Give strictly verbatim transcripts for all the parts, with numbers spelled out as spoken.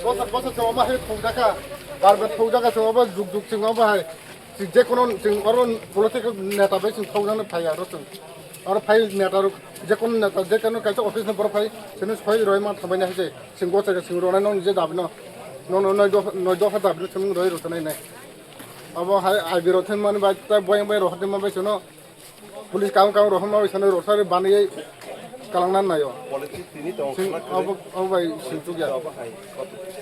Bosor bosor chwng omo hai thokjakha, bar bar thokjakha chwng obo juk juk chwng obo hai. Chwng jekono chwng oro political neta bai chwng thokjaknai phaiya oro chwng. Oro phai neta rok jekono neta jekono kaisa office no borok phai chwngno soi roi ma thambai nai hai se chwng gochak chwng ronai nong je dabi no. Nono noi dopha noi dopha dabi no chwng roi rwchanai nai. Obo hai I B rok thangmani bai ta boyang bai rok hati ma bai chwngno. Police kang kang rohorma bai sanai rosari banai kalangna naio. Police tini tong Sing khna kwrwi. Obo, obo bai sing chukya. Obo hai.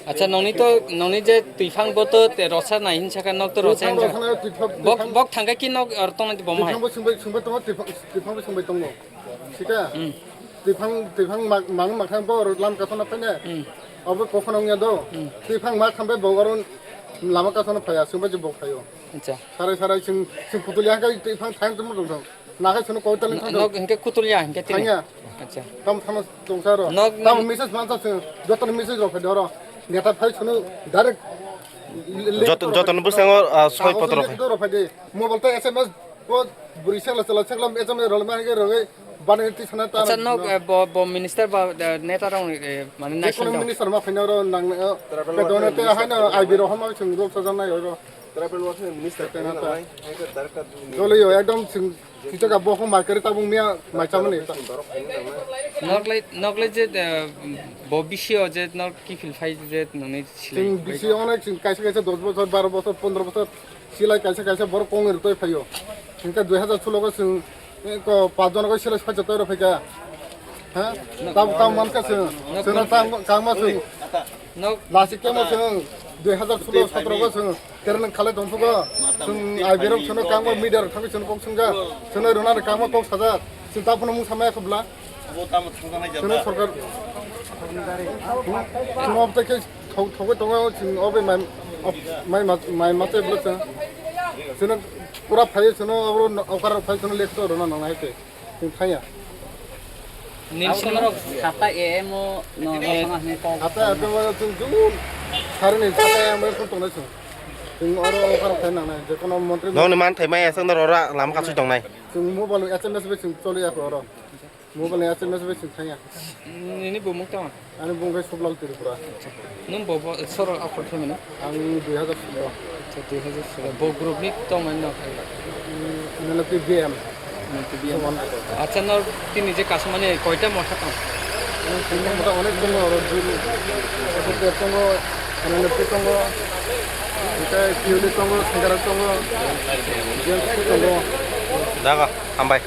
Acha nongni to, nongni je twifang bo to te rosa nai hinsa kha nok to rosa Twifang hinsa. Rosa nai twifang, Bok, twifang. Bok thangkha ki nok or tong nai bo mai. Twifang bo singbai, singbai tongo, twifang, twifang bo singbai tongo. Sika? Hmm. Twifang, twifang mang, mang, mang thang bo lam kathona phai ne. Hmm. Obo kokhono wngya do. Hmm. Twifang ma khambai bo oro lama kathona phaiya, singbai je bo phaio. Acha. Sarai sarai sing, sing kutulia kai twifang thang tum tum tum. Nakai sunu koi tali No, thang no, tum. Hingke kutulia, hingke tini. Thangya. Acha. Tam thang tong sa ro. Nok Tam message man sa sing, joto message ro phai do ro. Neta phai sunu direct le-, le-, Joto, ro joto phai. No bwskango, ah, soi Kago potro sunu phai. Ro phai de. Mobile ta S M S ko buri sekla sekla sekla S M S ro ma hingke ro. Bani ti sana ta Acha nok, eh, bo, bo minister ba, eh, neta rong, eh, mane Jekono national minister ma phaina ro nang, eh, Tribal pedona welfare te minister haino phaina I B ro homa sing rok sajan nai ro. Tribal welfare minister Tena phaina ta. Nai, nai, darkar duni. Dole yo ekdom sing, sing sika bo homa kari tabung mia mai chamani. Noklai, noklai je, eh, bo bisio je nok ki fil phai je noni silai. Sing bisi onek sing kaisa kaisa dos bosor, baro bosor, pondro bosor. Silai kaisa kaisa borok kongni rwtwi phaio. Hingkhe dui hazar solo go chwng, eh, ko paanch jona go silai soi chatwi rw phaikha. Ha? Tam, tam mankha chwng. Chwngno tam, kangma chwng. Nok Lasi kemo chwng dui hazar solo sotro go chwng. Terno khalai tongphugo. Chwng I B rok chwngno kangma media rok thangwi chwngno kok swngkha. Chwngno rwnani kangma kok sajak. Chwng taphano mung samaya khobla. Abo tamo thangjaknai Chwngno jata. Sorkar. Chwngno abtei khe thok-, thogwi tongo, chwng obo mai, mai ma-, mai mate bwlwk chwng. Chwngno pura phai chwngno abo okar phai chwngno lek to rwna nangnai hai khe. Chwng thangya. Nini sini rok sata A M o no, no, sama hini kok. Ata ata chwng jung. Sarini sata A M o tongnai chwng. Chwng oro okar phai nangnai. Jekono montri Nokni man thai maya chwngno rora lama kasui tongnai. Chwng mobile S M S bai chwng choli ya oro. Mobile ni S M S bai chwng thangya. Nini bumung tamo? Ani bumung khe Sublal Tripura. Nwng bo, bo soro akhor khe mano? Ang dui hazar solo. Acha, dui hazar solo. Bo group ni tong mano? Nini P B M. Nini P B M. One. Acha, no tini je kasumani koita motha tong? Tini motha onek tongo, oro juri. Tongo, N L F tongo, hingke P U D tongo, Sengkara tongo, James tongo. Jaga, hambai.